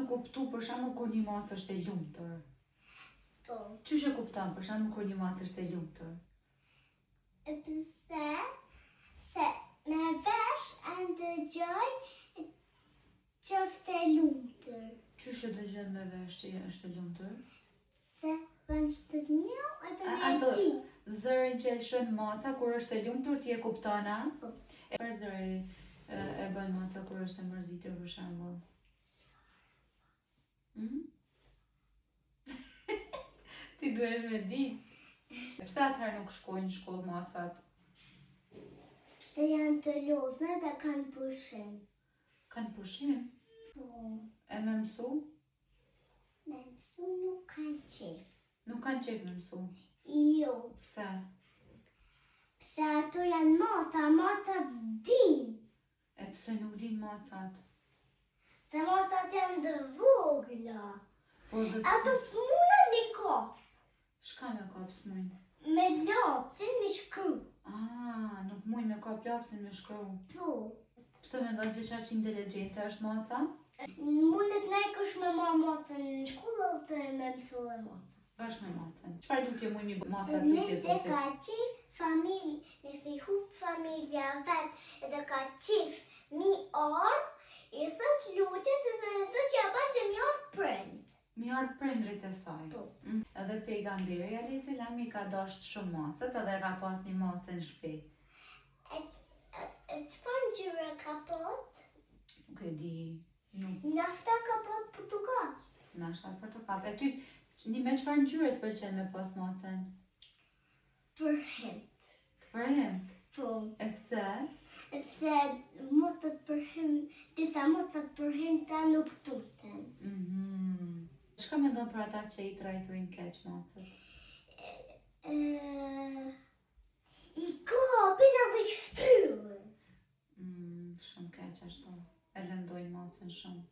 me kuptu për shembull kur një macë është e lumtur? Po. Qysh e kupton për shembull kur një macë është e lumtur? E pse? Se me vesh e ndëgjoj që është e lumtur. Qysh e dëgjon me vesh që është e lumtur? Se bën që të miau edhe A, me ato ti. zërin që e lëshon maca kur është e lumtur ti e kupton a? Po. E çfarë zëri e, e bën maca kur është e mërzitur për shembull? Mm? Ti duhesh me di. Pse atëherë nuk shkojnë në shkollë macat? Pse janë të lodhne dhe kanë pushim. Kanë pushim? Po. E me mësu? Me mësu nuk kanë qef. Nuk kanë qef me mësu. Jo. Pse? Pse ato janë maca, maca s'din. E pse nuk din macat? Se macat janë të vogla. Po dhe pse? Ato s'munën me kap. Shka me kap s'mujnë? Me lapsin me shkru. Ah, nuk mujnë me kap lapsin me shkru. Po. Pse mendon që qaq inteligjente është maca? Mundet najkush me marrë macën në shkollë dhe me mësu dhe macën. Bashkë me macën. Çfarë lutje mujnë mi bë macat lutje Nëse Zotit? ka qef familje, nëse i hup familja vet edhe ka qef mi ardh, i thot lutjet edhe i thot ja ba që mi ardh prind. Mi ardh prindrit e saj. Po. Mm. Edhe pejgamberi alayhis salam i ka dashur shumë macet edhe ka pas një mace në shtëpi. E, e, e çfarë ngjyre ka pot? Nuk e di. Nuk Nafta ka pot portokall. nashta portokall. E ty një me çfarë ngjyre të pëlqen me pas macen? Përhimt. Të përhimt. Po. E pse? E pse macat përhim, disa macat përhimta nuk tuten. Mhm. Çka mendon për ata që i trajtojnë keq macet? E, I kapin edhe i shtrydhin. Mm, shumë keq ashtu. E lëndojnë macen shumë.